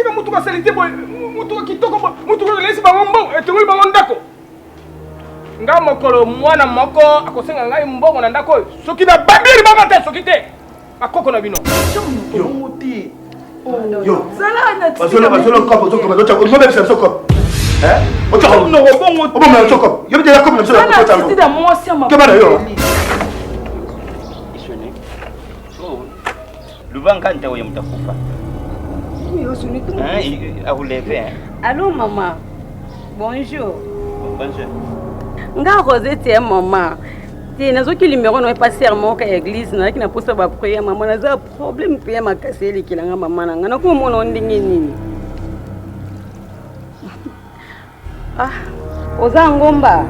Kotika motuka salite boye, motuka kitoko boye, motuka elesi bango mbongo, etongoli bango ndako. Nga mokolo mwana moko akosenga ngai mbongo na ndako oyo, soki nabambi ye libanga te, soki te bakoko na bino. Yo. te. Yo. Bazolo bazolo kopo bazolo bazolo ozobebisa biso kopo. Eh? Otyaka monoko bongo. Obomela biso kopo. Yo bitela kopo na biso na kopo tango. Keba na yo. Lubanga nta oyo mutakufa. Akuleve. Allô maman. Bonjour. Bonjour. Nga Rosette ya maman. Te nazoki numero na epa sœur moko ya église nazalaki na posa ba prière maman naza problème mpe ya makasi elekela nga mama na nga nakomona o ndenge nini ah oza ngomba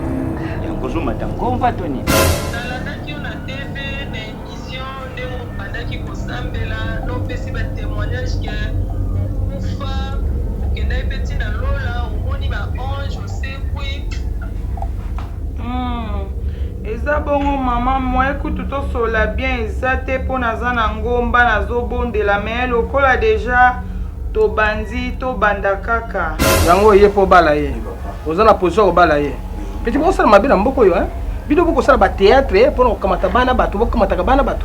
yango ozomata ngomba to nini nalandaki yo na tv na émission ndenge obandaki kosambela na opesi ba témoignage ke okufa okendaki mpe ti na lola omoni ba ange osekwi Hum, eza bongo maman moyen kutu tosolola bien eza te po naza na ngomba nazobondela mais lokola dejà tobandi tobanda kaka. Yango oye po obala ye oza na position ya kobala ye petit bokosala mabe na mboka oyo hein bino bokosala ba théâtre pona kokamata bana bato bokamataka bana bato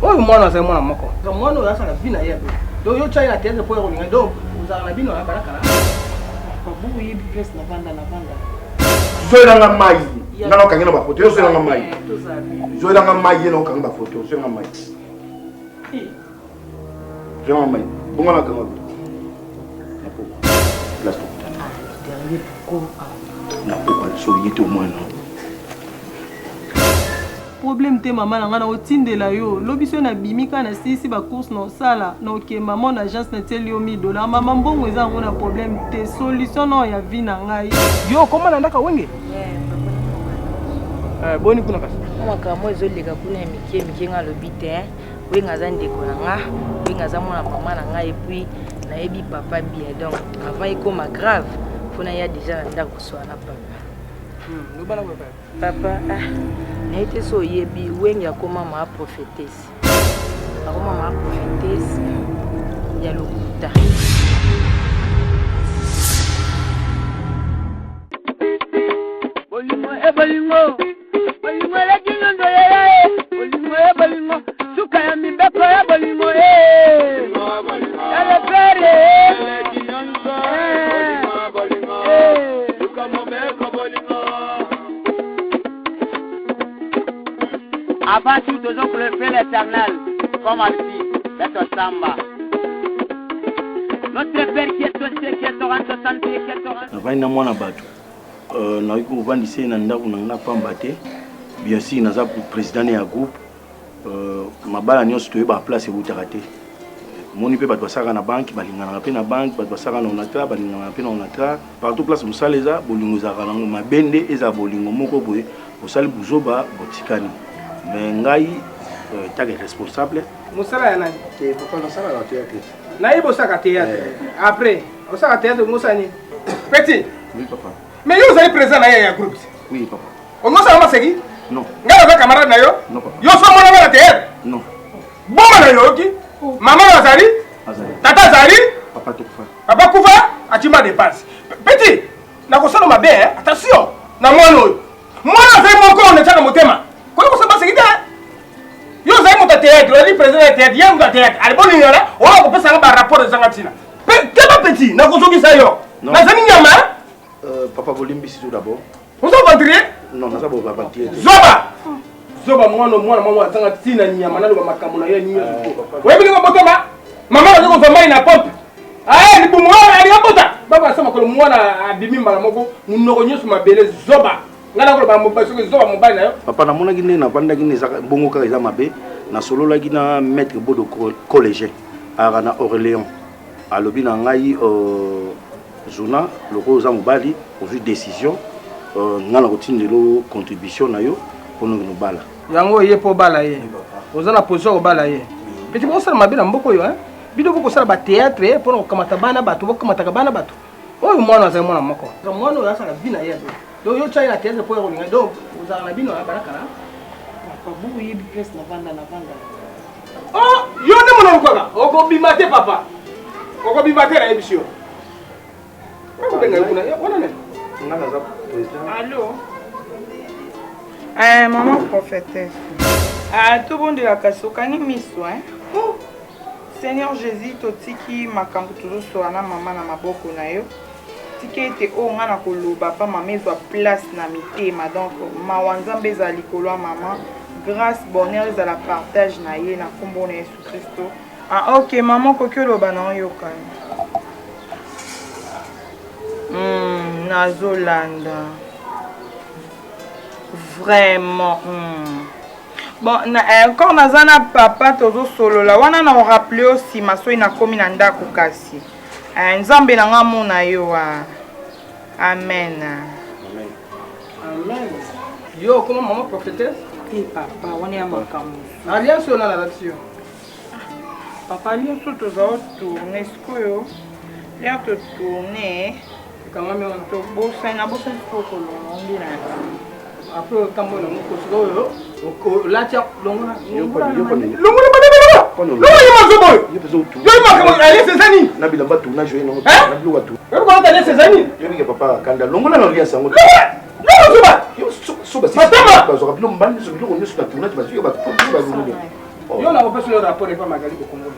oyo mwana azali mwana moko mwana oyo asala vie na ye donc yo tya ye na théâtre po ya kolinga donc ozalaka na bino bana kala Papa oyebi place na vanda na vanda. Zoelanga mai. Nga na okangi na bafoto. Yo zoelanga mai. Zoelanga mai ye na okangi bafoto. Zoelanga mai. Zoelanga mai. Bongo na kanga. Na pokwa. Place tokutana. Na pokwa soki te omwana. Problème te mama na nga na otindela yo lobi soki na bimi kaka na silisi ba course na osala na oke mama na agence na tieli yo 1000 dollars mama mbongo eza yango na problème te solution nao ya vie na ngai. Yo okoma na ndaka wenge? Eh, boni kuna kasi? Makambo ezoleka kuna ya mike mike nga alobi te Wenge aza ndeko na nga, Wenge aza mwana mama na nga et puis nayebi papa bien donc avant ekoma grave faut naya déjà na ndako koswana na papa. Loba na papa. Papa, ah, naye te so oyebi Wenge akoma ma prophétesse. Akoma ma prophétesse ya lokuta. Bolingo e bolingo, bolingo eleki nyondo yaya e, bolingo e bolingo, suka ya mibeko ya bolingo e. Ya le pere e. Avant tout, tozo glorifier l'éternel, comme Alpi, Beto Samba. Notre Père qui est au ciel, qui est au rang, qui est au rang. navandi na mwana bato euh, nakoki kovandisa ye na ndako na nga pamba te bien sûr naza président ne ya groupe euh, mabala nyonso toyebaka place ewutaka te moni mpe bato basalaka na banke balinganaka mpe na banke bato basalaka na onatra balinganaka mpe na onatra partout place mosala eza bolingo ezalaka nango mabe nde ezala bolingo moko boye bosali buzoba botikani mais ngai euh, take responsable mosala ya nani te papa nasalaka théâtre nayebi osalaka théâtre eh. après osalaka théâtre mosala nini petit oui papa mais yo ozali président na ye ya groupe oui papa omosala maseki non ngai naza camarade na yo non papa yo so omona nga na théâtre non boma na yo oyoki oh. mama na azali tata azali papa tokufa papa kufa atimba dépense petit nakosala mabe attention na mwana oyo mwana azali moko oyo natyaka motema koki kosala baseki te yo ozali moto ya théâtre ozali président ya théâtre ye moto ya théâtre ali bolingana oyo akopesa nga barapport ezanga ntina keba petit nakozongisa yo nazali nyama euh, papa bolimbisi tout d'abord oza aventurier non naza bo aventurier te zoba zoba mwana mwana mwana azanga ntina nyama naloba makambo na yo nyonso ah, oyebi ndenge obotama mama baza kozwa mai na pompe aye libumu alinga bota baba asa makolo mwana abimi mbala moko monoko nyonso mabele zoba ngai nakoloba mobali soki zoba mobali na yo papa namonaki ndenge navandaki nde bongo kaka eza mabe nasololaki na maître bodo collégien ayaka na orléans alobi na ngai euh, zona lokola oza mobali ozwi décision euh, ngai nakotindela contribution na yo mpo nokende obala yango oye mpo obala ye oza na position ya kobala ye peti bokosala mabe na mboka oyo bino bokosala batheatre mpona kokamata bana bato bokamataka bana bato oyo mwana azali mwana moko mwana oyo asala vi na ye donc yo tya ye na theatre mpo ya kolinga donc ozalaka na bino bana kala papa boyebi place na vanda na vanda Oh, yo nde mona olukaka okobima te papa. Okobima te nayebisi yo. Okobenga yo kuna. Wana nani? Nga naza président. Allo. Eh, maman prophétesse. Ah, tobondela kasi okangi miso hein. Oh. Seigneur Jésus, totiki makambo tozosola na mama na maboko na yo. Tika ete oyo ngai nakoloba pa mama ezwa place na mitema. Donc mawa Nzambe ezala likolo ya mama. Grâce, bonheur ezala partage na ye na nkombo na Yesu Kristo. Ah ok, mama okoki oloba na oyokani. Nazolanda. Vraiment. Bon, na, eh, encore naza na papa tozosolola wana na orappele yo nsima soki nakomi na ndako kasi eh, nzambe na nga amona yo ah. Amen. Amen. Amen. Yo okoma mama prophétesse? Te papa, wana ya makambo. Alliance oyo nani alakisi yo? Papa, alliance oyo toza otourne sikoyo. Lere totourne ekangami wana. Tobosani, nabosani sikoyo kolonga nde na Après otambola nango kosika oyo olati longola longola longola ye mazobo oyo yo makambo alliance eza nini? Na bilamba tournage oye nango na biloko ya tournage. Oyebi kolata alliance eza nini? Yo papa kanda longola na alliance yango. Longola zoba. So Matama. Bazwaka biloko mbali nyonso biloko nyonso na tournage bazwi yo bato balongoli. Yo nakopesa yo rapport epa Magali Bokongola.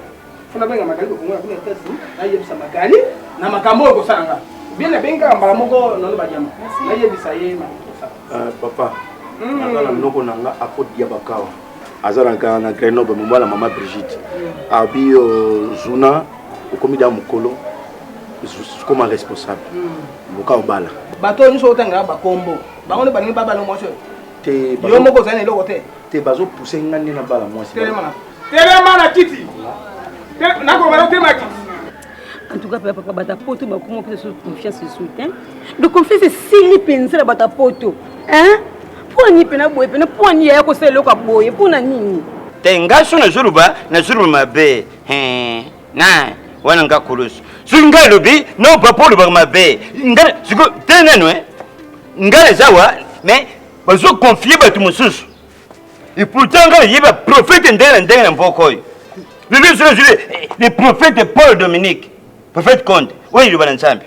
Funa benga Magali Bokongola kuna États-Unis, nayebisa Magali na makambo oyo kosala nga. Bien nabengi kaka mbala moko nono badiama. Nayebisa ye makambo kosala. Papa, naza na noko na nga apôtre Diabakawa. Aza na na Grenoble, mobala mama Brigitte. Abi zuna okomi da mokolo koma responsable. Luka obala. Bato oyo nyonso otangaka bakombo. Bango nde balingi babala mwasi oyo. Te yo moko ozali na eloko te. Te bazopousse nga nde nabala mwasi. Telema na telema na kiti. Nakobala telema na kiti. En tout cas, papa, papa, bata poto bakoma opesa so confiance lisusu te. Donc confiance esili mpenza na bata poto. Hein? Mpo nini mpena boye mpena mpo nini yaya kosala eloko ya boye mpo na nini? Te nga so nazoloba nazoloba mabe na wana nga kulusu soki nga alobi no papa olobaka mabe nga siko te nano nga naza wa mais bazoconfie bato mosusu et pourtant nga nayebi baprophète ndenge na ndenge na mboka oyo lelo so nazwi le prophète Paul Dominique prophète Conde oyo eloba na Nzambe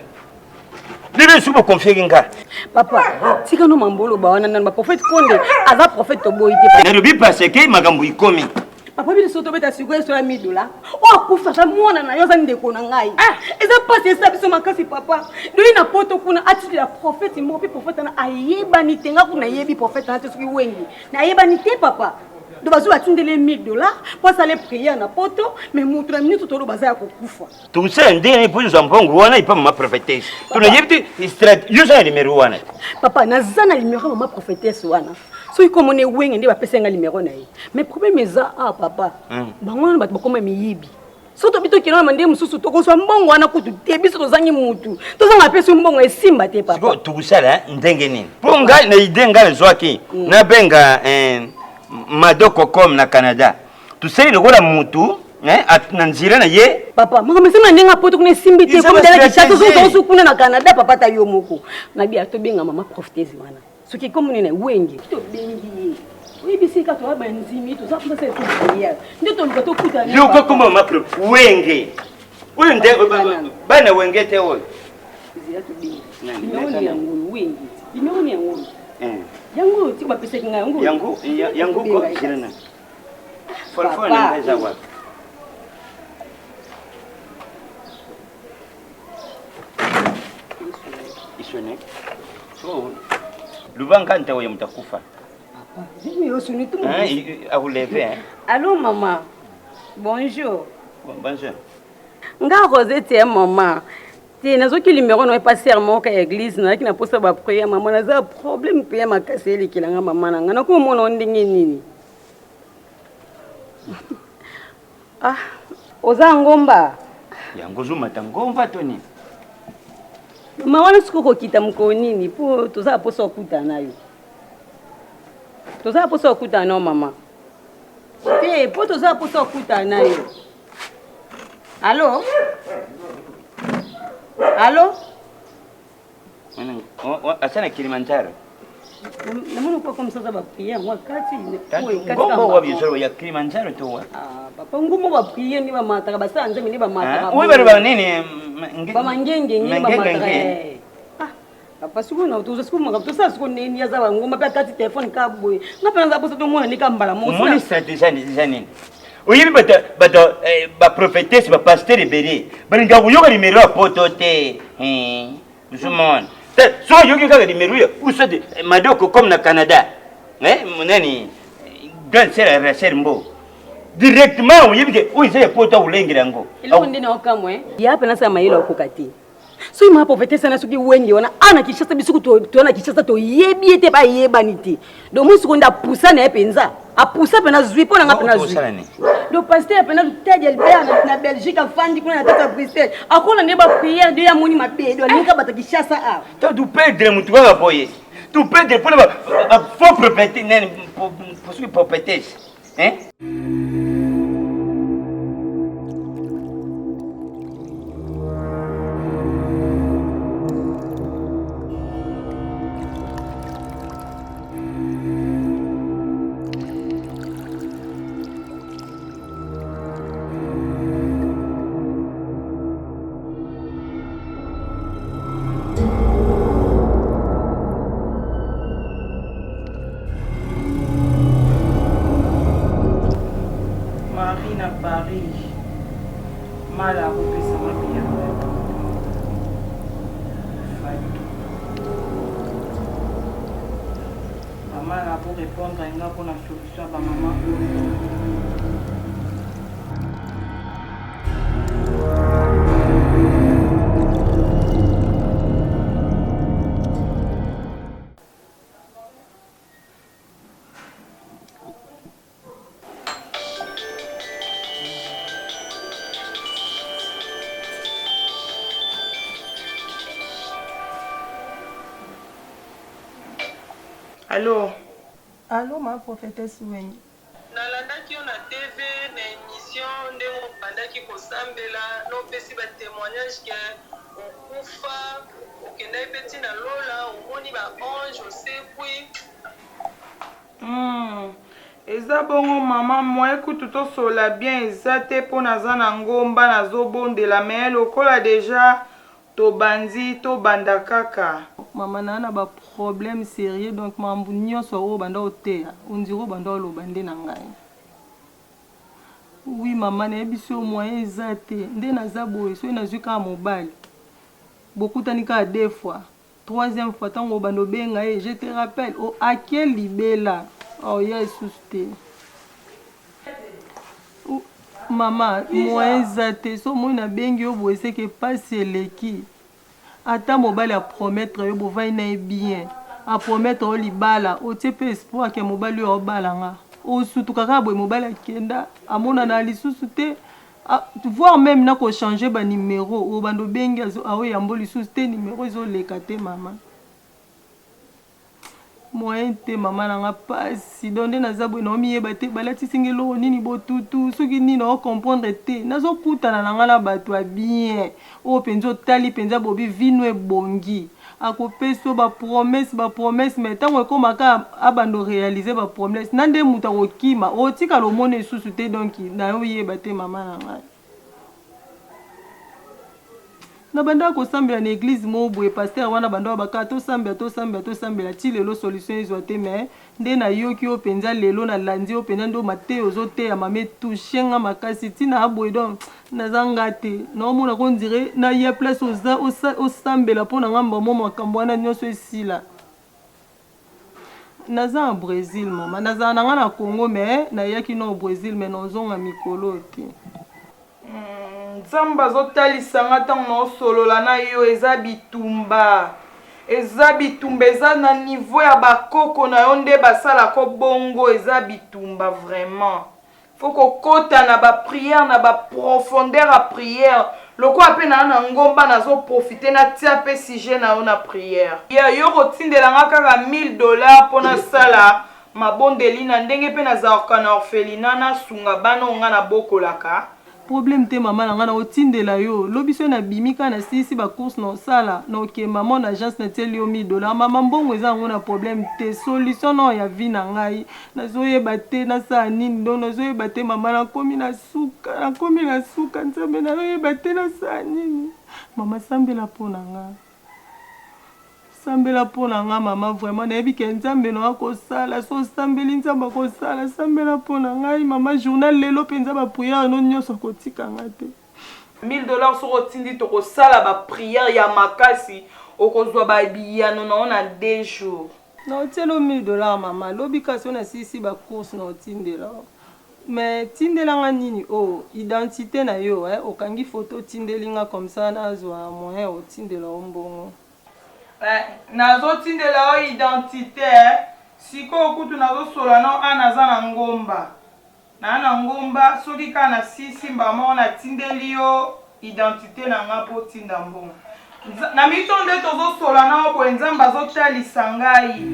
lelo soki boconfieki nga papa tika no mambo oloba wana nano baprophète Konde aza prophète toboyi te nalobi parce que makambo ikomi papa biso tobeta sikoyo eso ya midola oyo akufa aza mwana na yo aza ndeko na ngai eza mpasi esa biso makasi papa doyi na poto kuna atitela prophète moko mpe prophète wana ayebani te nga kuna ayebi prophète wana te soki wengi nayebani te papa do bazwi batindeli ye 1000 dollars mpo asala prière na poto mais moto na minute toloba aza ya kokufa tokosala ndenge nini mpo ozwa mbongo wana epa mama prophétesse tonayebi te yo oza na nimero wana papa naza na nimero ya mama prophétesse wana soki komona ewenge nde bapesa nga nimero na ye mais problème eza ah papa bango wana bato bakoma miyibi soki tobi tokende na ndenge mosusu tokozwa mbongo wana kutu te biso tozangi mutu tozanga mpe so mbongo esimba te papa tokosala ndenge nini mpo ngai na ide ngai nazwaki nabenga Madoko com na Canada tosali lokola mutu na nzela na ye papa makambo esali na ndenge apoto kuna esimbi te komidala Kinshasa ozongi kuna na Canada papa ta yo moko nabi tobenga mama prophétesse wana soki ekomi nini wenge tobengi ye oyebisi kaka toya bandimi toza mposa sala prière nde toluka tokutana yo kokoma mama wenge oyo nde bana wenge te oyo zela tobengi nimero ni yango wenge nimero ni yango yango oyo ti bapesaki ngai yango yango yango ko zela na folfo na ngai eza wapi isone so lubanga ntawo ya mutakufa akuleve. Allô maman. Bonjour. Bonjour. Nga Rosette ya maman. Te nazoki numéro na epa sœur moko ya église nazalaki na posa ba prière maman naza problème mpe ya makasi elekela nga mama na nga nakomona ndenge nini. Ah, oza ngomba. Yango ozomata ngomba to nini? Mama wana soki okokita mokolo nini mpo toza na posa okutana na yo. Toza na posa okutana na yo mama. Te mpo toza na posa okutana na yo. Allo? Allo? Asa na Kilimanjaro. Namoni okwa comme ça ba prière yango akati. Ngomba wapi solo ya Kilimanjaro to wa? Ah papa ngomba ba prière ni ba mataka ba sala nzambe ni ba mataka. Oui ba ba nini? Ba mangenge ni ba mataka. Ah papa sikoyo na toza sikoyo makambo tosala sikoyo ndenge aza bangomba mpe akati telefone kaka boye nga mpe naza posa tomona nde ka mbala moko. Omoni stratégie eza nini? Oyebi bato bato ba prophétesse ba pasteur ebele balingaka koyoka numero ya poto te. Ozomona soki oyoki kaka numero ya usode madoko comme na Canada nani grande sœur ya Rachel Mbo directement oyebi ke oyo eza ya poto akolengela yango. Eloko nde na okamwe ya mpe nasala mayele okoka te soki ma prophétesse wana soki wenge wana a na Kinshasa biso toya na Kinshasa toyebi ye te bayebani te donc moi sikoyo nde apusa na ye mpenza apusa mpe nazwi mpo na nga mpe nazwi donc pasteur mpe na Ted Albert na Belgique afandi kuna na kati ya Bruxelles akola nde ba prière de amoni mabe do alingi kabata Kinshasa awa to tu perdre mutu kaka boye tu perdre mpona ba faux propriété nani soki prophétesse hein Marie na Paris mala akopesa mabiyano ya Fatou mama na ko répondre nga mpona solution ya bamama oyo. Allo. Allo ma prophetesse Wenge. Nalandaki yo na TV na emission ndenge obandaki kosambela na opesi ba temoignage ke okufa okendaki pe ti na lola omoni ba ange osekwi. Hum eza bongo maman moyen kutu tosolola bien eza te po naza na ngomba nazo bondela mais lokola dejà tobandi tobanda kaka. Maman naa na ba problème serieux donc makambo nionso oyo obanda oteya on dirait obanda oloba nde na ngai. Oui maman nayebisi yo moyen eza te nde naza boye soki nazui kaka mobali bokutani kaka deux fois Troisième fois tango obanda obenga ye je te rappelle o ake libela oya lisusu te mama moyen eza te so omoni nabengi yo boye seke pasi eleki ata mobali apromettre yo bovandi na ye bien apromettre yo libala otie mpe espoir ke mobali oyo aobala nga osutuka kaka boye mobali akenda amonana lisusu te Ah, voir meme na ko changer ba numero obanda obengi aoyambo lisusu te numero ezoleka te mama moyen te mama na nga pasi donc nde naza boye naomiyeba te balatisi nga eloko nini botutu soki nini nao comprendre te nazokutana na nga na bato ya bien oyo mpenza otali mpenza bobi vino ebongi Akopesa yo ba promesse ba promesse mais tango ekoma ka abanda o realiser ba promesse na nde mutu akokima otikala omona lisusu te donc nayo yeba te mama na ngai. Na bandaka kosambela na eglise moko boye pasteur wana abanda koloba kaka tosambela tosambela tosambela ti lelo solution ezwa te mais Nde na yoki yo penza lelo na landi yo penza nde mateya ozo teya mama e touche nga makasi ti na boye donc naza nga te nao mona ko ndire na ya place oza osambela po na nga mbamo makambo wana nionso esila naza na Bresil mama nazala na nga na Congo mais nayaki nao Bresil mais naozonga mikolo te. Nzambe azotalisa nga ntango naosolola na yo eza bitumba eza bitumba eza na niveau ya bakoko na yo nde basalako bongo eza bitumba vraiment faut kokota na ba prière na ba profondeur ya prière lokola mpe naa na ngomba nazoprofite natia mpe sujet na yo na prière ya yo kotindela nga kaka 1000 dollars mpo nasala Mabondeli na ndenge pe nazalaka na orphelinat nasunga bana oyo nga nabokolaka. Problème te mama na nga na otindela yo lobi soki na bimi kaka na silisi ba course na osala na oke maman na agence na tieli yo 1000 dollars mama mbongo eza yango na problème te solution nao ya vie na ngai nazo yeba te nasala nini donc nazo yeba te mama nakomi na suka nakomi na suka nzambe nazo yeba te nasala nini mama sambela po na nga. Sambela po na nga mama vraiment nayebi ke nzambe na yo akosala so osambeli nzambe akosala sambela po na ngai mama journal lelo penza ba prière no nionso akotika nga te. 1000 dollars soki otindi tokosala ba prière ya makasi okozwa ba biyano na yo na 2 jours. Na otiela yo 1000 dollars mama lobi kaka soki nasilisi ba course na otindela yo mais tindela nga nini oh identite na yo eh okangi photo otindeli nga comme ça nazwa moyen ya kotindela yo mbongo. Eh, nazotindela yo identite eh. Sikoyo kutu nazosola nao a naza na ngomba naa na ngomba soki kaka nasisi mbala moko natindeli yo identite na nga mpo otinda mbongo na minute oyo nde tozosola nao boye nzambe azotalisa ngai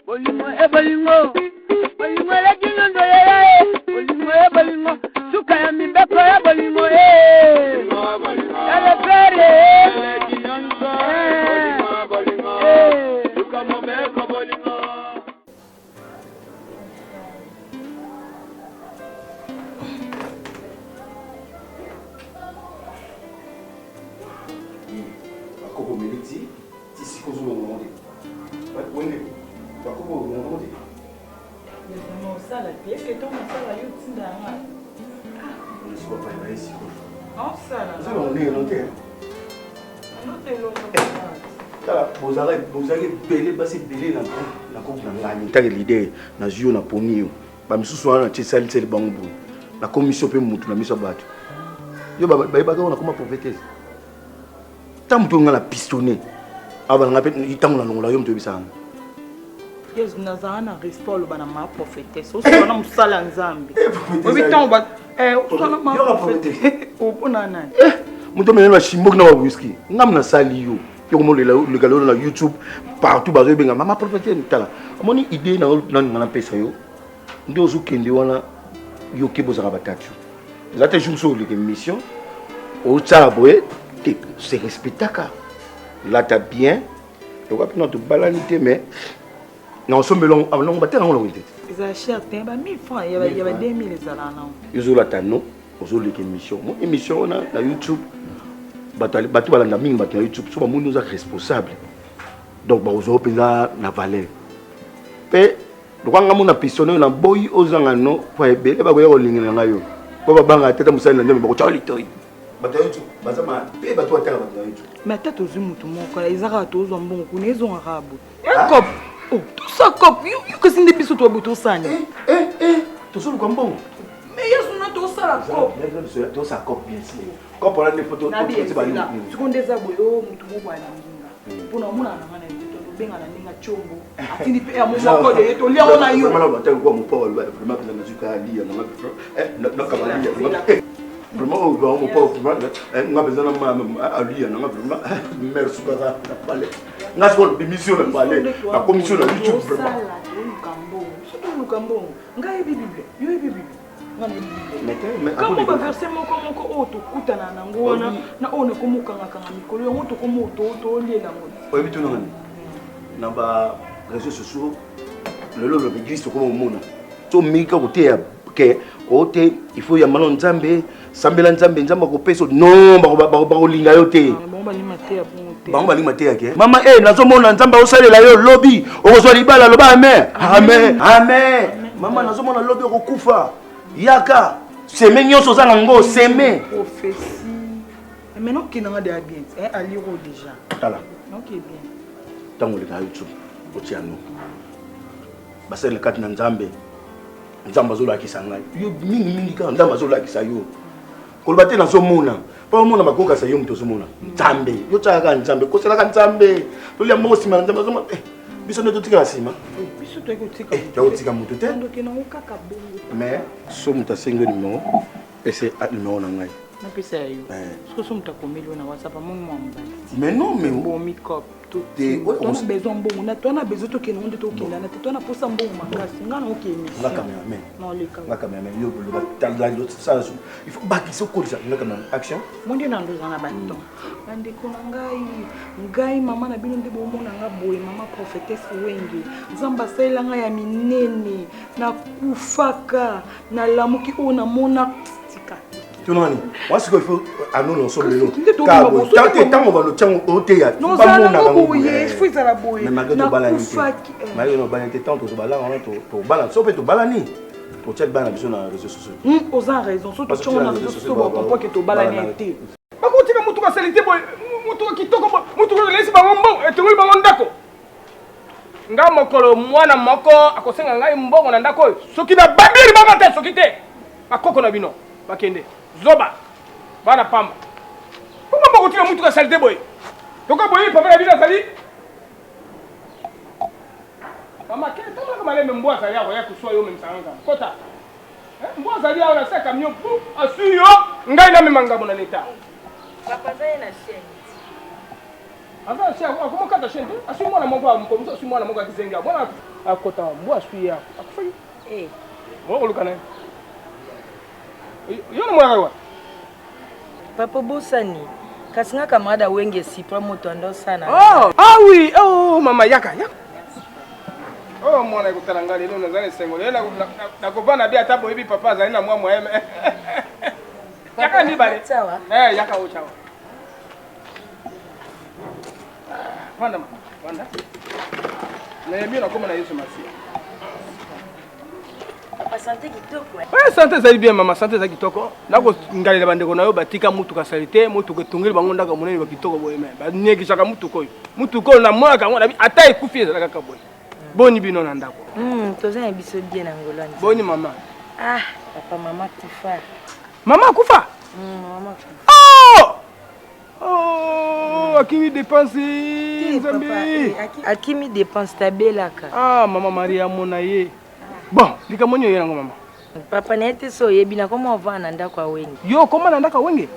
Bolingo e bolingo bolingo eleki nyonso yaya e bolingo e bolingo suka ya mibeko ya bolingo e ya lepere Bakoko omeli ti ti sika ozolonga ngo te wenge bakoko olonga ngo te osala te eke ntango osala yo tinda yanga ozolonga ndenge no te tala bozalaki ebele basi ebele na groupe na ngai ntake leader nazwi yo na poni yo bamisusu wana natie saliseli bango boye nakomisi yo mpe motu na miso ya bato yo bayebaka yo nakoma prophetese ntango moto nga na pistonne awa balanga mpe ntango nalongola yo moto oyebisaka nga yesu nazala na respect oloba na ma prophetesse osala na mosala ya nzambe oyebi ntango osala ma prophetesse opona nani moto amemeli bashimboki na bawiski ngam nasali yo yo komolela lelo na youtube partout bazobenga mama prophetesse tala omoni idée na nga napesa yo nde ozokende wana yo ke bozalaka batatu eza te jour mosusu oleka émission osala boye te se respectaka lata bien lokola mpena tobalani te mais na osombeli yango bateka yango longo te eza cher te ba 1000 francs ya ba 2000 ezalaka nango ezolata no ozoleka émission mo émission wana na youtube bato balanda mingi bato na youtube so bamoni oza responsable donc bakozwa yo mpenza na valeur mpe lokola nga mona piston oyo naboyi ozanga no po ebele bakoya kolingela ngai yo po babanga tata mosali na nzambe bakotya litoi bato ya youtube baza mabe bato batanga bato ya youtube mais ata tozwi motu moko eza kaka tozwa mbongo kuna ezonga kaka boye ah. cop oh, tosa cop yo kasi nde biso toya boye tosani eh, eh, eh, tozoluka mbongo mais yesu na tosala cop tosala cop bien sûr cop wana nde fo sikoyo nde eza boye o oh, motu moko alingi nga mpona omonaka na ngai na ye tobenga na ndenge combo atindi mpe ya moko de ye tolia ngo na yo vraiment batanga kwa mopa wa vraiment pesa nazuka alia na nga vraiment oyo vraiment mopa vraiment nga mpenza na ma alia na nga vraiment mère sukaka na palais nga sikoyo nabimisi yo na palais nakomisi yo na youtube vraiment toluka mbongo biso toluka mbongo ngai yebi bible yo yebi bible kamo baverse moko moko oyo tokutana nango wana na oyo nakomokangakanga mikolo yango tokomo tooliela yango oyebi tuna ngani na ba réseaux sociaux lelo loba église tokoma omona so mingi kaka koteya ke o te il faut yamba nano nzambe sambela nzambe nzambe akopesa non bakolinga yo te bango balingi mateya ke mama e nazomona nzambe akosalela yo lobi okozwa libala loba amen amen amen mama nazomona lobi okokufa yaka seme nyonso oza na ngo seme tala ntango oleka youtube otia no basalela kati na nzambe nzambe azolakisa ngai yo mingimingi kaka nzambe azolakisa yo koloba te nazomona mpo omona bakokasa yo moto ozomona nzambe yo tyaka kaka nzambe koselaka nzambe tolia moko nsima na nzambe azomona eh, biso nde totikala nsima biso toyaki kotika eh, toyaki kotika moto te. Ndoki nango kaka bongo. Mais so moto asengi yo numero, pesa numero na ngai. Napesa ya yo. Eh. Soki so moto akomeli yo na WhatsApp amoni mwa mobali. Mais non mais bomi cop. Tona besoin mbongo na tona besoin tokende ngo nde tokendana te tona posa mbongo makasi ngai na oke émission. Nga cameraman. Nga cameraman yo loba tala sala il faut bakisa okolisa nga cameraman action. Mo nde na ndoza na baton. Bandeko na ngai, ngai mama na bino nde bomona nga boye, mama prophetesse Wenge. Nzambe asalela ngai ya minene, nakufaka, nalamuki oyo namona tika. Tunani, wa sikoyo il faut ano na ensemble lelo. Ka tango ba lotiango oteya. Nozala ngo boye, il faut ezala boye. Mais malgré tobalani te. Malgré tobalani te, tant tozobala wana tobala, so pe tobalani. Totia bana biso na réseaux sociaux. Oza raison, so totia na réseaux sociaux ba comprendre que tobalani te. Bakotika motuka salite boye, motuka kitoko boye, motuka elesi bango mbongo, etongoli bango ndako. Nga mokolo mwana moko akosenga ngai mbongo na ndako oyo, soki nabambi ye libanga te, soki te bakoko na bino bakende zoba bana pamba. Koma bokotika motuka salite boye, lokola boyebi papa na bino azali mama ke tambolaka malembe, mbwa azali akoya koswa yo omemisaka ngambo kota Eh, mbwa azali awa na se ya camion pu asui yo ngai namema ngambo na leta. Papa aza ye na chaîne. Aza na chaîne, akoma kata chaîne te. Asui mwana moko ya mokomi, asui mwana moko ya kizengi. Mwana akota mbwa asui ye akufaki. Eh. Mwa koluka na ye. Yo na mwana wa. Papa bosani. Kasi nga camarade awenge sipra moto ando sana. Oh, ah oui, oh mama yaka yaka. Oh mwana ekotala ngai lelo naza na esengo lelo nakovanda bi ata boyebi papa azali na mwa moyen yaka mibale eh yaka ochawa vanda mama vanda nayambi nakoma na Yesu Masiya. Papa sante kitoko. Eh sante ezali bien mama, sante ezali kitoko. Nakongalela bandeko na yo batika mutuka salite, mutuka etongeli bango ndako monene ba kitoko boye me baniekisaka mutuka oyo. Mutuka oyo namonaka yango nabi ata ekufi ezalaka kaka boye. Boni bino na ndako? Toza na biso bien na ngolo. Boni mama? Ah, papa mama kufa. Mama kufa? Mama kufa. Oh! Oh, akimi dépense nzambe. Akimi dépense tabelaka. Ah, mama Maria amona ye. Bon, likambo nini oye nango mama? Papa na ye te so oyebi nakoma ovanda na ndako ya Wenge. Yo okoma na ndako ya Wenge?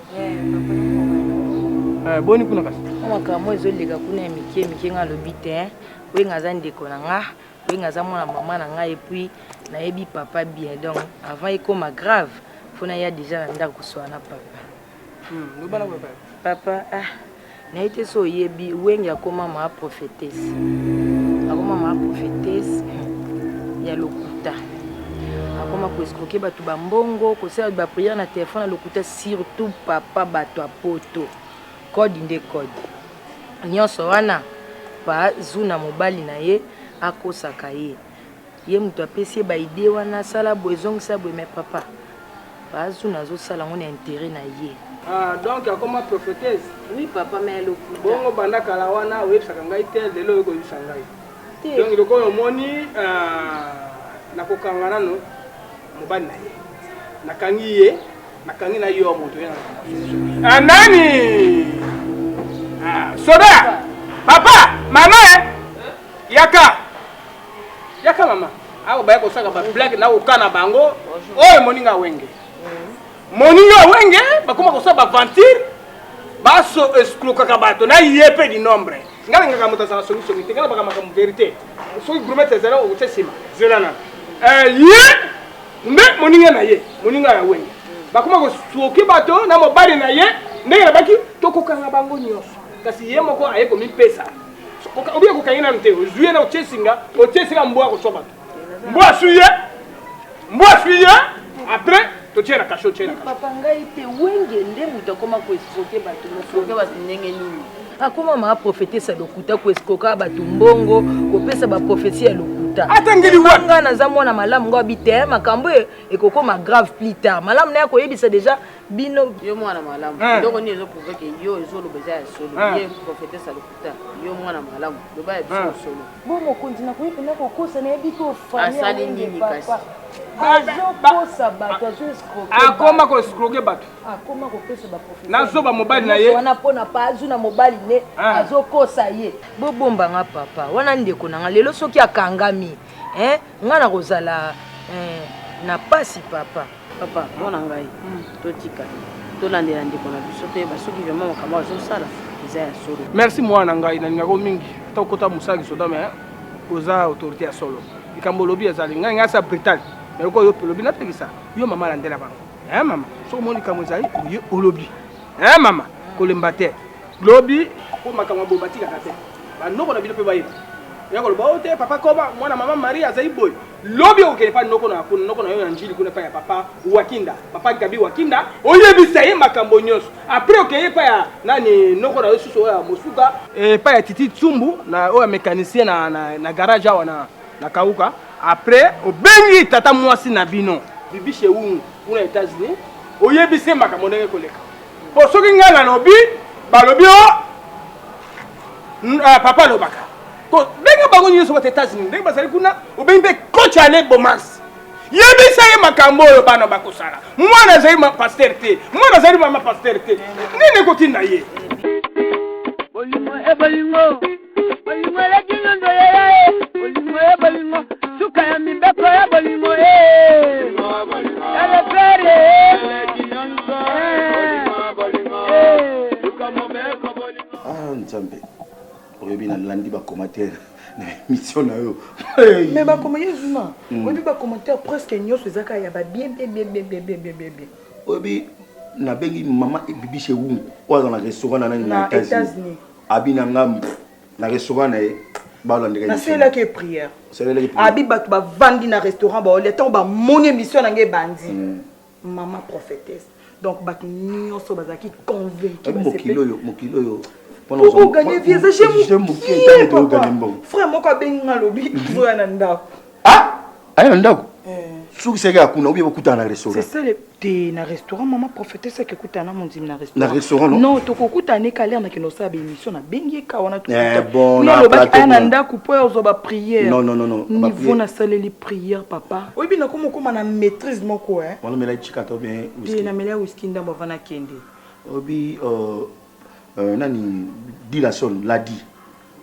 Eh, boni kuna kasi? Makambo ezoleka kuna ya mike mike nga alobi te. Wenge aza ndeko na nga, Wenge aza mwana mama na nga et puis nayebi papa bien donc avant ekoma grave faut naya déjà na ndako koswana na papa. Papa, ah, naye te so oyebi Wenge akoma ma prophétesse. Akoma ma prophétesse ya lokuta. Akoma ko escroquer bato ba mbongo, kosala ba prière na téléphone ya lokuta surtout papa bato ya poto. Code nde code. Nyonso wana pa zuna mobali na ye akosaka ye. Ye moto apesi ye ba idée wana sala boye zongisa boye mais papa Bazuna azosala yango na intérêt na ye. Ah, donc akoma prophétesse? Oui papa, mais lokuta. Bongo banda kala wana oyebisaka ngai te, lelo oyo koyebisa ngai. Te. Donc lokola omoni nakokanga nano mobali na ye. Nakangi ye, nakangi na yo moto ye na. Ah, nani? Ah, soda! Papa, mama eh? Yaka. Yaka mama. Awa baya kosaka ba blague na okana bango. Oyo moninga wenge. Moninga wenge bakoma kosala ba aventure. Baso escroquaka bato na ye pe di nombre. Nga nalingaka moto azala songi songi te, nga nalobaka makambo verite. Soki gourmette ezali okotia nsima. Zela nanu. Eh, ye nde moninga na ye, moninga ya wenge. Bakoma kosoki bato na mobali na ye ndenge nabaki tokokanga bango nyonso. Kasi ye moko aye komipesa. Obi okokangi nanu te, ozwi ye na otie singa, otie singa mbwa akoswa bato. Mbwa aswi ye, mbwa aswi ye, après totie na kasho, otie na kasho. Papa ngai te wenge nde moto akoma ko escroquer bato. Escroquer bato ndenge nini? Akoma ma prophétesse ya lokuta ko escroquer bato mbongo, kopesa ba prophétie ya lokuta. Atangeli wapi? Ngai naza mwana malamu ngai abi te makambo ekokoma grave plus tard. Malamu naye koyebisa déjà bino. Yo mwana malamu. Eloko nini ezo prouver que yo ezoloba eza ya solo? Ye prophétesse ya lokuta. Yo mwana malamu. Loba ya biso solo. Bo mokonzi nakoki mpenza kokosa nayebi ko famille Asali nini kasi? Azokosa bato, azo escroquer. Akoma ko escroquer bato. Akoma kopesa ba prophétie. Nazoba mobali na ye. Wana pona pa azuna mobali ne azokosa ye. Bobomba nga papa, wana ndeko na nga lelo soki akangami. Eh, ngai nakozala eh, na pasi papa. Papa, mwana ngai, totika tolandela ndeko na biso toyeba soki vraiment makambo azosala eza ya solo. Merci mwana ngai, nalingaka yo mingi. Ata okota mosala kisoda mais oza autorité ya solo. Likambo olobi ezali ngai ngai asa brutal. Mais lokola yo olobi napekisa yo mama landela bango. Hein mama, soki omoni likambo ezali oye olobi. Hein mama, kolemba te. Lobi po makambo ya boye batikaka te. Banoko na bino mpe bayeba. Ya koloba o te papa koba mwana mama Marie azali boye. Lobi okokende pa noko na kuna noko na yo na njili kuna pa ya papa Wakinda, papa Gabi Wakinda, oyebisa ye makambo nyonso. Après okeye pa ya nani noko na yo susu oyo ya Mosuka, eh, pa ya Titi Tsumbu na oyo ya mécanicien na, na, na garage awa na, na Kauka. Après obengi tata mwasi na bino Bibi Shewungu kuna États-Unis, oyebisi ye makambo ndenge koleka. Po soki ngai nalobi, balobi o oh, papa alobaka. Ko benga bango nyonso bata États-Unis, ndenge bazali kuna, obengi mpe coach Ale Bomas. Yebisa ye makambo oyo bana bakosala. Mwana azali ma pasteur te, mwana azali mama pasteur te. Nini ekotinda ye? Bolingo e bolingo, bolingo eleki nyondo yeye e. Bolingo e bolingo, suka ya mibeko ya bolingo e. Ya lepere e. Ah, Nzambe, oyebi nalandi ba commentaire na émission na yo. Mais ba commentaire Zuma, oyebi ba commentaire presque nyonso eza kaka ya ba bien bien bien bien bien bien bien bien bien. Oyebi nabengi mama Bibi Shewungu oyo aza na restaurant na nani na États-Unis. Abi na nga na restaurant na ye balandaka nasalelaki ye prière abi bato bavandi na restaurant baolia ntango bamoni émission na ngai ebandi mm. mama prophétesse donc bato nyonso bazalaki convaincu mokili oyo mokili oyo oganye vie eza je mokie papa frère moko abengi nga alobi oya na ndako ah aya na ndako eh. soki seke ya kuna obi bokutana na restaurant c'est ça te na restaurant mama prophétesse ake kutana na mondimi na restaurant na restaurant non non tokokutana eka lere nakende osala baémission nabengi ye ka wana eh, bon, na alobaki aya na ndako mpo ya ozwa baprière non, non, non, non. niveau nasaleli prière papa oyebi nakoma okoma na maîtrise moko eh. wana omela chika to bien te namela whisky ndambo avant nakende oyebi euh, euh, nani dilason ladi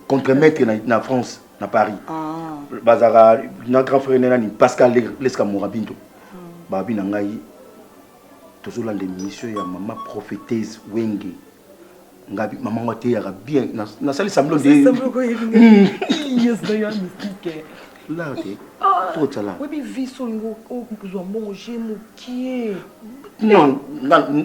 contremaître na, na France na Paris ah. bazalaka na grand frère nani Pascal Leska Morabinto hmm. babi na ngai tozolanda émission ya mama prophétesse Wenge ngabi mama ngo ateyaka bien nasali samblo nde la te tokotala oyebi viso olingi ozwa mbongo je mokie non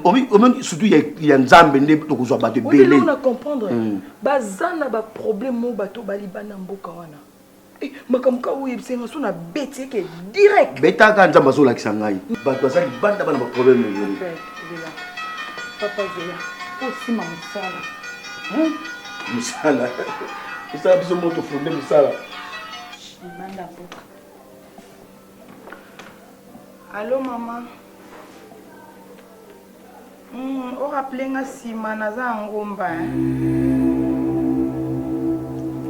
omoni surtout ya nzambe nde tokozwa bato ebele na comprendre hmm. baza na baproblème mo bato balibanda mboka wana eh, makambo ka oyebisa nga so na beti eke direct betaka nzambe azolakisa ngai bato baza libanda bana baproblème ebele papa zela osima mosala mosala mosala biso moto fonde mosala libanda mboka Allo mama. Mm, o rappeler nga sima naza na ngomba hein.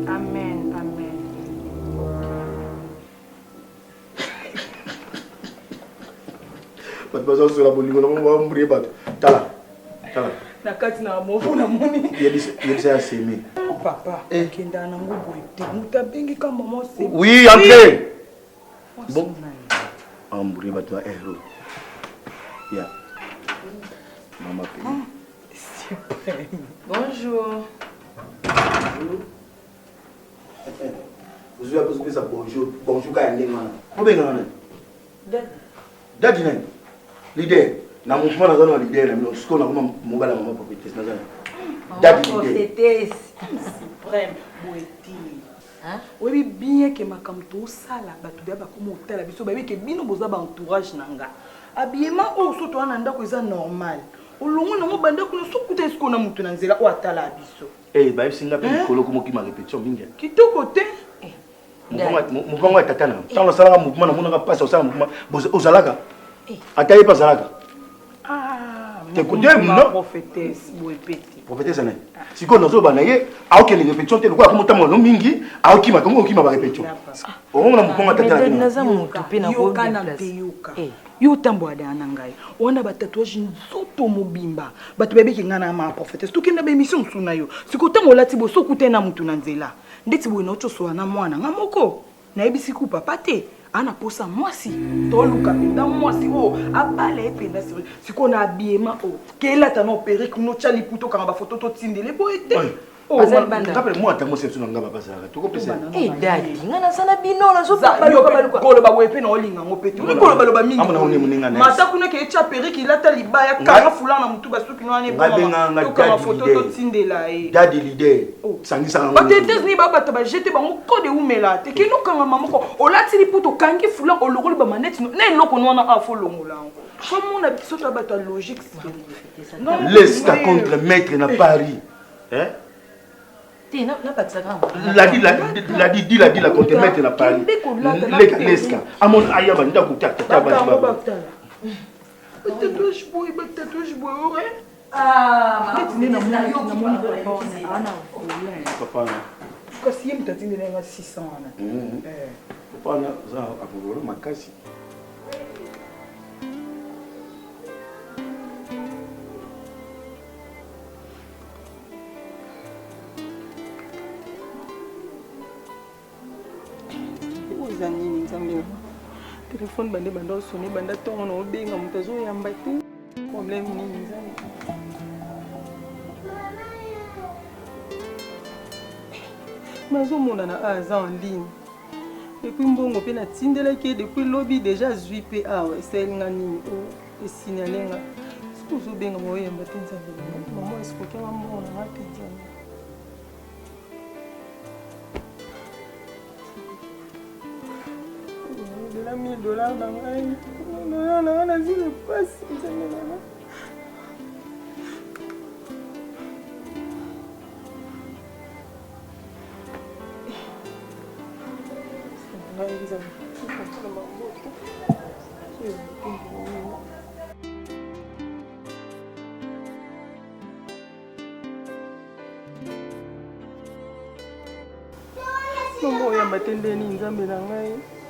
Amen, amen. Bato bazosola bolingo na bango bambrie bato. Tala. Tala. Na kati na movu na moni. Yebisa ya semi. Oh, papa, eh. okendaka nango boye te. Moto abengi ka maman semi. Oui, entrez. Bon. Embrouillé bato ya hero. Ya. Mama pe. Ah, suprême. Bonjour. Ozwi ya kozopesa bonjour. Bonjour kaka ya ndenge wana. Obengaka nani? Dadi nani? Leader. Na mouvement naza na leader na bino. Sikoyo nakoma mobala mama prophétesse naza. Dadi leader. Prophétesse. Suprême. Boye te. Oyebi bien ke makambo tosala bato deya bakoma otala biso bayebi ke bino boza ba entourage na nga habillement oyo so toa na ndako eza normal olongwe nango banda kuna so kuta esiko na moto na nzela oyo atala biso eh bayebisi nga mpe likolo komokima répétition mingi kitoko te eh. mouvement ya tata na ntango nasalaka mouvement namonaka mpasi osala mouvement ozalaka eh. ata ye mpe azalaka ah, prophétesse nani sikoyo nazoloba na ye aokende répétition te lokola akomotambola no mingi aokima kongo okima barépétition okomona mokongo tata naza motu mpe nayoka te yoka eh. yo otambola daya na ngai wana batatouage nzoto mobimba bato bayebiki ngai na ma prophétesse tokenda baémission mosusu na yo sikoyo ntango olati boso okutani na motu na nzela ndeti boye nauti osola na mwana nga moko. Nayebisi ku papa te ana posa mwasi toluka mpenza mwasi oyo abala ye mpenza seri sikoyo na habillement oyo kelata na perruque notya liputa okanga bafoto totindele boye te mwa mwasi biso na nga bazalaka tokopesa eh, dadi nga naza na bino nazokoloba boye mpe na olinga yango mpe te okolobaloba mingi mata kuna ke etya perruque ilata libaya kanga fula na motu basuki no wana ebokanga foto totindela ye dadi leader oh. sangisaka yango bato etats-unis babata bajete bango kode eumela te kende okangama moko olati liputa okangi fula olongoli bamaneti na eloko no wana afo olongola yango komona biso to bato ya logique leska contre maître na paris eh? ladi ladi di ladi la contre maître na paris leka leska amona aya bandako tata bato Tatouage boye, ba tatouage boye, ouais. Ah, neti nde namoni namoni papa wana ana volant. Papa wana. Kasi ye moto atindeli nga 600 wana. Mhm. Eh. Papa wana aza avolant makasi. Oyo eza nini nzambe na telefone bande banda osone banda ntongo na obenga moto azoyamba te problème nini nzambe nazomonana a aza en ligne epuis mbongo mpe natindelaki ye depuis lobi deja azwi mpe awa esaleli nga nini o oh, esignale nga soki ozobenga baoyamba te nzambe mama esikoki nga mbongo na nga te nzambe Dola 1000 dollars na ngai. Dola na ngai nazwi na mpasi nzambe na ngai. Ngai nzambe. Na mabota. Mama oyamba te nde nini nzambe na ngai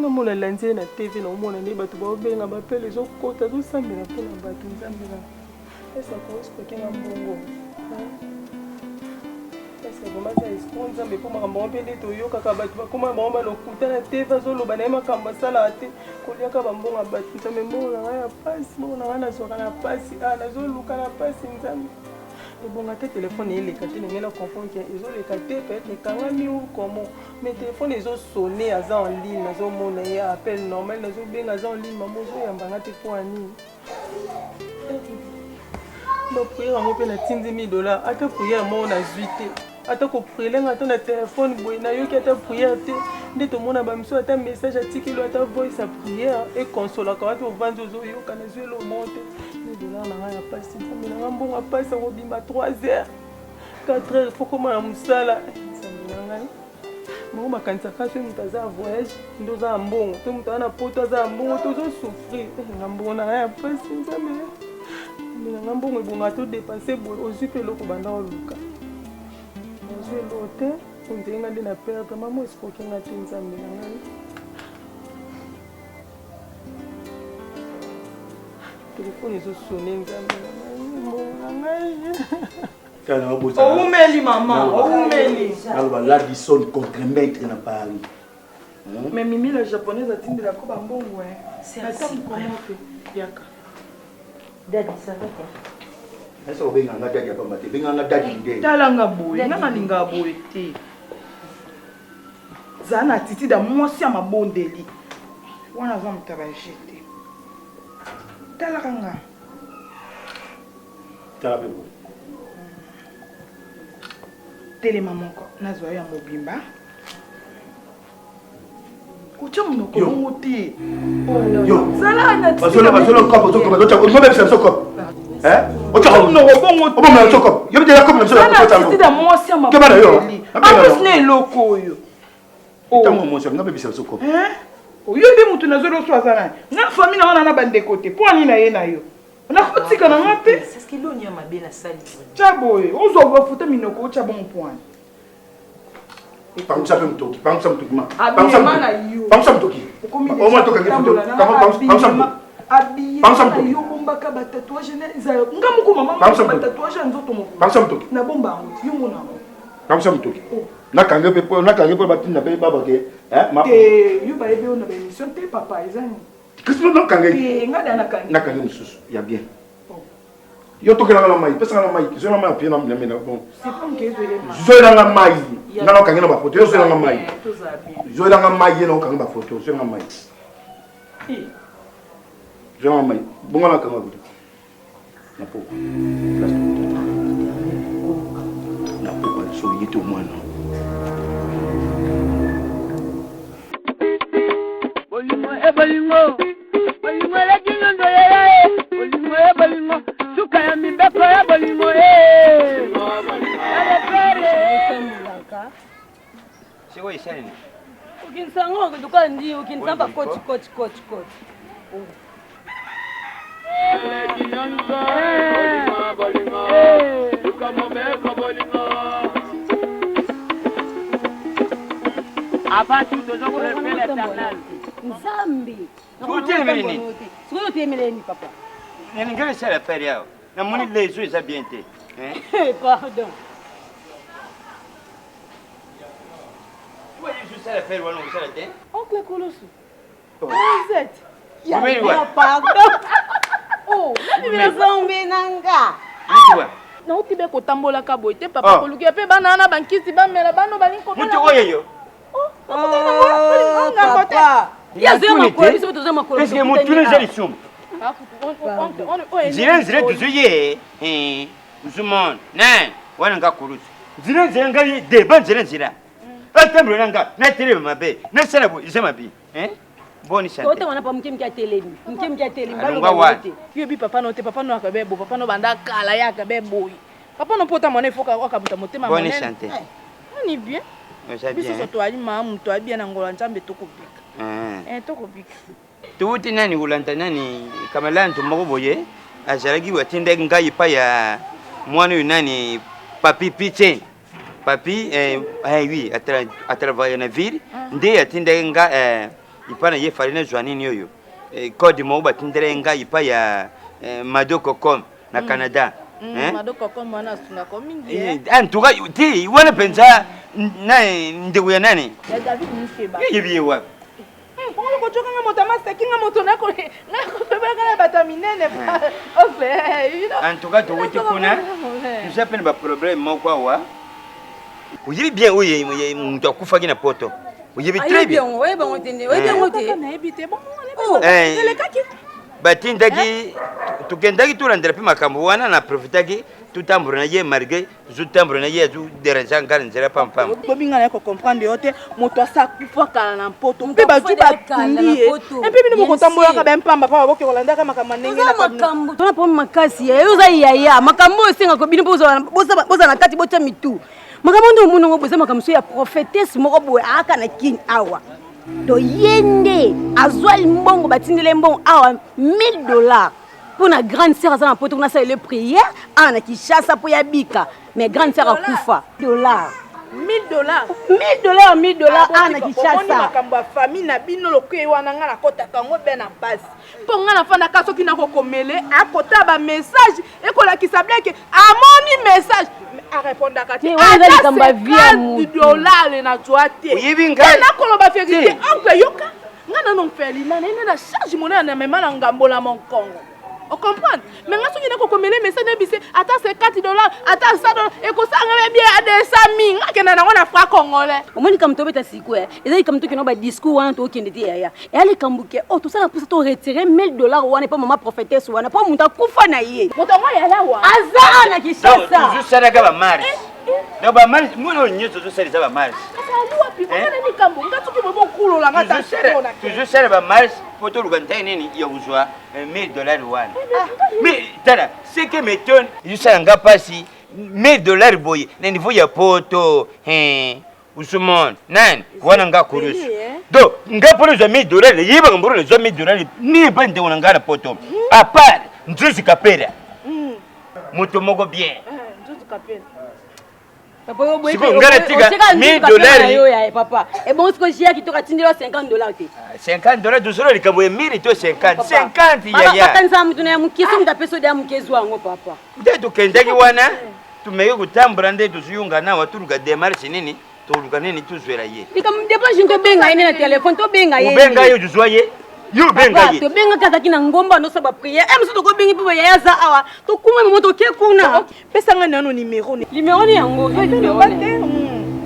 namona landi ye na tv naomona nde bato baobenga bapele ezokota azosambela mpo na bato nzambe na ese akoeskoke nga mbongo ese vraimen aza escro nzambe mpo makambo yango mpe nde toyokaka bato bakoma bango balokuta na tv azoloba na ye makambo asalaka te koliaka bambongo ya bato nzambe mbongo na ngai ya mpasi mbongo na ngai nazwaka na mpasi a nazoluka na mpasi nzambe ebonga te telefone eleka te ndenge na comprendre ke ezoleka te peut-être ekangami ou comment mais telefone ezosonne aza en ligne nazomona ye appel normal nazobenga aza en ligne mama ozoyamba nga te mpo ya nini bapriere yango mpe natindi 1000 dollar ata priere moko nazwi te ata kopriele nga ata na telefone boye nayoki ata priere te nde tomona bamisu ata message atikeli ata voice ya priere ekonsolaka wapi ovandi ozoyoka nazwi eloko moko te 1000 dollar na ngai ya mpasi nzambe na ngai mbongo ya mpasi akobima 3 heures 4 heures fo koma na mosala nzambe na ngai bango bakanisaka soki moto aza ya voyage nde oza ya mbongo to moto aza na poto aza ya mbongo tozosouffrir eh, na mbongo na ngai ya mpasi nzambe nzambe na ngai mbongo ebongaka todepense boye ozwi mpe eloko banda oluka ozwi eloko te ondenge ngai nde na perdre mama esikoki ngai te nzambe na ngai telefone ezosone nzambe na ngai mbongo na ngai Owumeli mama, owumeli. Naloba Ladison contre maître na Paris. Mais Mimi la japonaise atindela ko ba mbongo hein. Ata mokolo te. Yaka. Daddy, ça va te? Esa obenga nga daddy ya pamba te, benga nga daddy nde. Tala nga boye, nga nalinga boye te. Zala na attitude ya mwasi ya mabondeli. Wana aza moto ya ba jeu te. Talaka nga. Tala pe boye. Telema moko nazwa yo ya mobimba. Kotya monoko bongo te. Zala na bazola bazola kopo ozokopa ozobebisa biso kopo. Eh? Otya monoko bongo te. Obomela biso kopo. Yo bitela kopo na biso na kotya yango. Zala mwasi ya Keba na yo. mabondeli. na eloko oyo. Ntango mwasi nga bebisa biso kopo. Oyebi moto nazoloso aza nani? Nga famille na wana na bandeko te. Mpo nini na ye na yo? Nakotika na nga te. Tya boye ozwa bafuta minoko otya bongo mpo wana. Pangusa mpe motoki, pangusa motoki ma. Abima na yo. Pangusa motoki. Oma tokangi foto. Pangusa motoki. Pangusa motoki. Yo bombaka ba tatouage na ezala nga moko mama ba tatouage ya nzoto moko. Pangusa motoki. Na bomba yango yo mona yango. Nakusa motoki. Nakange mpe po nakange mpo batinda mpe babake. Te yo bayebi yo na ba émission te papa eza nini? Kasi nakange. Te nga da nakangi. Nakange mosusu ya bien. Yo tokelanga na mai, pesanga na mai, zola mai pie na mela bon. Zola mai, nga na kangi na ba photo, yo zola mai. Zola mai ye na kangi ba photo, zola mai. Zola mai. Bongo na kanga kutu. Na poko. Place Na poko so yito mwana. Bolingo e bolingo. Bolingo eleki nyonso yaya e. Bolingo e bolingo. Suka ya mibeko ya bolingo e. Sikoyo esali nini? Okinisa yango lokola ndi okinisa ba koti koti koti koti. Eleki nyonso bolingo bolingo. Suka mobeko bolingo. Avant tout, tozo kolefela l'éternel. Nzambe. Otelemeli nini? Sikoyo otelemeli nini papa? Nalingi nasala affaire yawa. Namoni lezo eza bien te. Pardon. Oncle Kulusu. Rosette. Ya pardon. Oh, nzambe na nga. Nauti be kotambolaka boye te papa oh. kolukia mpe bana wana bankisi bamela bano balingi komela. Moto oyo yo. Oh, papa. Eske motuna eza lisumu. Nzela nzela tuzuye. Zumon. Nine. Wana nga kulusu. Nzela nzela ngai deba nzela nzela. Atambola na nga natelema mabe nasala boye eza mabe. Boni sante. Tota wana pa mke mke atelemi. Mke mke atelemi. Alongwa wapi? Yo bi papa no te papa no akabe bo papa no banda kala ya akabe boye. Papa no pota mwana ifoka akabuta motema monene. Boni sante. Ni bien. Biso so toali malamu toali bien na ngolo ya Nzambe tokobika. Eh tokobika. Towuti nani kolanda nani kamalanto moko boye azalaki atindaki ngai epai ya mwana oyo nani papi pichen papi eh, eh, oui atravaille na ville ah. nde atindaki nga eh, epai na ye fali nazwa nini oyo eh, code moko batindelaki ngai epai ya eh, mado cocom na mm. canada mm, eh? mado cocom wana asungaka mingi eh? En tout cas ti wana mpenza na ndeko ya nani ya david mukeba yebi ye wapi Bongo kojoka nga moto amaseki nga moto nakobebelaka na bato ya minene. En tout cas towuti kuna toza mpe na baproblème moko awa. Oyebi bien oyo moto akufaki na poto oyebi très bien. Nayebi te elekaki batindaki tokendaki tolandela mpe makambo wana na profitaki totambola na ye malgré Zotambola na ye azo déranger nga na nzela pam pam. Bobi nga na ko comprendre yo te moto asa kufa kala na mpoto mpe bazwi bakundi ye mpe bino bokotambolaka ba mpamba pamba boke kolandaka makambo ndenge na makambo tona problème makasi ya yo oza yaya makambo oyo esengaka bino bozala na kati botya mitu makambo nde omoni yango boza makambo so ya prophetesse moko boye aaka na kin awa to ye nde azwa mbongo batindela ye mbongo awa 1000 dollars mpo na grande sœur aza na poto kuna asalele prière awa na kinshasa mpo ya bika mais grande sœur akufa dollar 1000 dollars 1000 dollars 1000 dollars awa na kinshasa makambo ya famille na bino lokoye wana ngai nakotaka yango be na mpasi mpo ngai nafandaka soki nakokomele akota bamessage ekolakisa bleke amoni message arepondaka te ata 50 dollars nazwa te nakoloba verité oncle yoka nga nano mfelina naye nde na charge monene na mema na ngambo na monkongo ocomprendre me nga soki nakokomele message nayebise ata 50 dollar ata 100 dollar ekosala nga bebie ya 200 mille nga kenda nango na fra congolais omoni likambo tobeta sikoyo eza likambo tokende badiscours wana tokende te yaya eya likambo ke o oh, tosala mposa to retire 1000 dollar wana epa mama prophetesse wana mpo moto akufa na ye moto yango ayalawa aza na kinshasa tozosalaka bamarche donc bamarche mwana oyo nyonso ozosala eza bamarche tozosala bamarche mpo toluka ntai nini ya kozwa 1000 dollar wana mais tala ce que m'étonne ezosala nga mpasi 1000 dollar boye na niveau ya poto usumon nani wana nga kulusu donc nga mpo nazwa 1000 dollar nayebaka mbolo nazwa 1000 dollar ni epai ndeko na ngai na poto à part nzuzi kapela moto moko bien sikoyo ngai natika 1000 dollars papa ebongo sikoyo jia kitoko atindeli yo 50 dollars te 50 dollars tozolo likambo ya 1000 to 50 50 yaya bakanisa moto na ya moke so moto apesi oda ya moke ezwa yango papa nde tokendaki wana. Tumeke kotambola nde toziyunga nawa toluka demarche nini toluka nini tozwela ye. Likambo demarche tobenga ye na telefone tobenga ye. Obenga ye tozwa ye. Yo obenga ye. Tobengaka azalaki na ngomba anosa ba prière. Eh mosusu tokobengi mpo yaya aza awa. Tokuma mamo toke kuna. Pesa nga nano numero. Numero ni yango, zwa numero.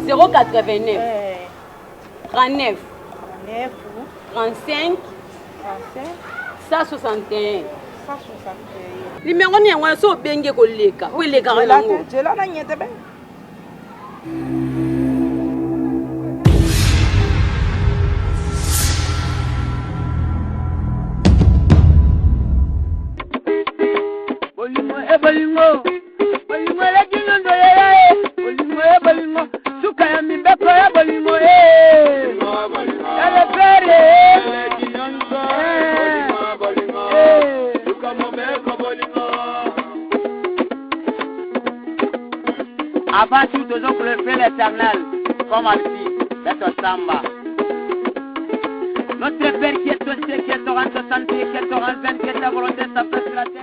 089 39 35 161. Numero ni yango wana so obengi ekoleka. Oyo elekaka nango. Jela na nyete be. Bolingo e bolingo, bolingo eleki nyonso yaya e. Bolingo e bolingo, suka ya mibeko ya bolingo e. Ya le pere e. Avant tout, tozo glorifier l'éternel, comme Alpi, Beto Samba. Notre Père qui est au ciel, qui est au rang 60, qui est au rang 20, qui est ta volonté, sa place sur la terre.